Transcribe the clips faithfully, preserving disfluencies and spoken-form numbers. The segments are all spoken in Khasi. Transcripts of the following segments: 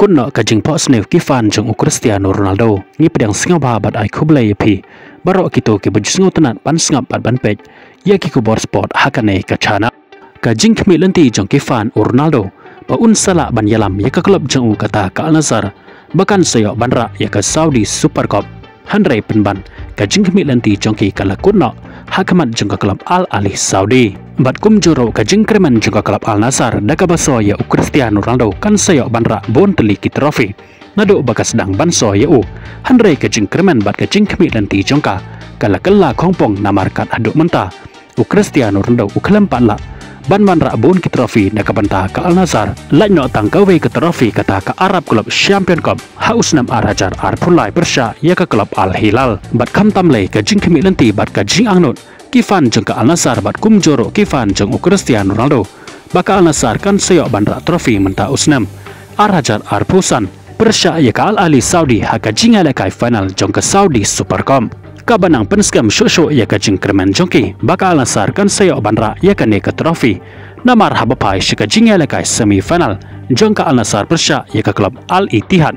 Kut noh ka jingphohsniew ki fan jong u Cristiano Ronaldo. Ngi pdiang sngewbha bad ai khublei ïa phi baroh kito kiba ju sngewtynnat ban sngap bad ban peit ïa ki khubor sport ha kane ka channel. Ka jingkhmih lynti jong ki fan u Ronaldo ba un sa lah ban ïalam ïa ka klub jong u kata ka Al Nassr ba kan sa ïoh ban rah ïa ka Saudi Super Cup. Hynrei pynban ka jingkhmih lynti jong ki ka la kut noh ha khmat jong ka klub Al Ahli Saudi. Bad kumjuh ruh ka jingkyrmen jong ka klub Al Nassr da kaba soi ïa u Cristiano Ronaldo kan sa ïoh ban rah bun tylli ki trophy naduh ba ka sdang ban soi ïa u. Hynrei ka jingkyrmen bad ka jingkhmih lynti jong ka ka la kylla khongpong namar kat haduh mynta u Cristiano Ronaldo u khlem pat lah ban wanrah bun ki trophy na ka bynta ka Al Nassr. Lait noh tang kawei ka trophy kata ka Arab Club Champion Cup ha u snem ar hajar arphew lai pyrshah ïa ka klub Al Hilal. Bad khamtam lei ka jingkhmih lynti bad ka jingangnud ki fan jong ka Al Nassr bad kumjuh ruh ki fan jong u Cristiano Ronaldo ba ka Al Nassr kan sa ïoh ban rah trophy mynta u snem ar hajar arphew san pyrshah ïa ka Al Ahli Saudi ha ka jingïalehkai final jong ka Saudi Super Cup. Kaba nang pynskhem shuh shuh ïa ka jingkyrmen jong ki ba ka Al Nassr kan sa ïoh ban rah ïa kane ka trophy namar haba phai sha ka jingïalehkai semi final jong ka Al Nassr pyrshah ïa ka klub Al Ittihad,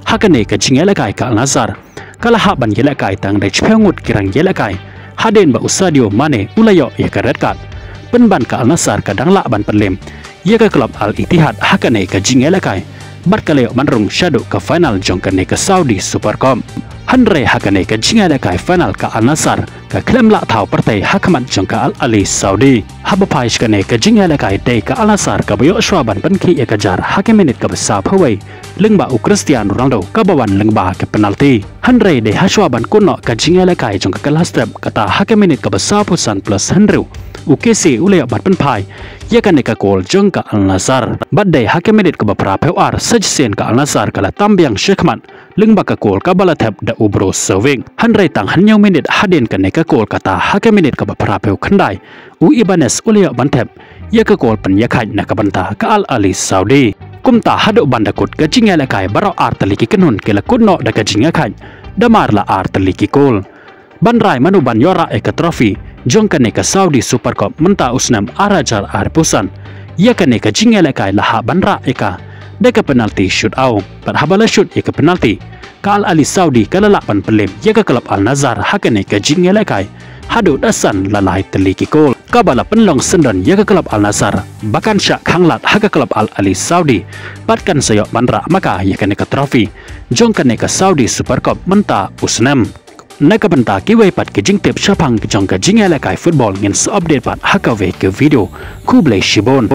ha kane ka jingïalehkai ka Al Nassr ka la hap ban ïalehkai tang da shiphew ngut ki rang ïalehkai hadien ba u Sadio Mane u la ïoh ïa ka red card. Pynban ka Al Nassr ka dang lah ban pynlem ïa ka klub Al Ittihad ha kane ka jingïalehkai bad ka la ïoh ban rung shaduh ka final jong kane ka Saudi Super Cup. Hynrei ha kane ka jingïalehkai final ka Al Nassr ka khlem lah thaw pyrthei ha khmat jong ka Al Ahli Saudi. Haba phai sha kane ka jingïalehkai dei ka Al Nassr kaba ïoh shuwa ban pynkhih ïa ka jar ha ka minit kaba saphew wei lyngba u Cristiano Ronaldo kaba wan lyngba ka penalty. Hynrei dei ha shuwa ban kut noh ka jingïalehkai jong ka kylla step kata ha ka minit kaba saphew san plus hynriew u Kessie u la ïoh ban pynphai ïa kane ka kol jong ka Al Nassr. Bad dei ha ka minit kaba phraphew ar sa shisien ka Al Nassr ka la tam biang shakhmat lyngba ka kol kaba la thep da u Brozovic. Hynrei tang hynñiew minit hadien kane ka kol kata ha ka minit kaba phraphew khyndai u Ibanez u la ïoh ban thep ïa ka kol pynïakhaid na ka bynta ka Al Ahli Saudi. Kumta haduh ban da kut ka jingïalehkai baroh ar tylli ki kynhun ki la kut noh da ka jingïakhaid da mar la ar tylli ki kol. Ban rai mano ban ïoh rah ïa ka trophy jong kane ka Saudi Super Cup mynta u snem ar hajar arphew san. Ïa kane ka jingïalehkai la hap ban rah ïa ka da ka penalty shootout. Bad haba la shoot ïa ka penalty ka Al Ahli Saudi ka la lah ban pynlem ïa ka klub Al Nassr ha kane ka jingïalehkai haduh da san la lai tylli ki kol. Kaba la pynlong syndon ïa ka klub Al Nassr ba kan shah khanglad ha ka klub Al Ahli Saudi bad kan sa ïoh ban rah ma ka ïa kane ka trophy jong kane ka Saudi Super Cup mynta u snem. Na ka bynta kiwei pat ki jingtip shaphang jong ka jingïalehkai football ngin sa update pat ha kawei ka video. Khublei shibun.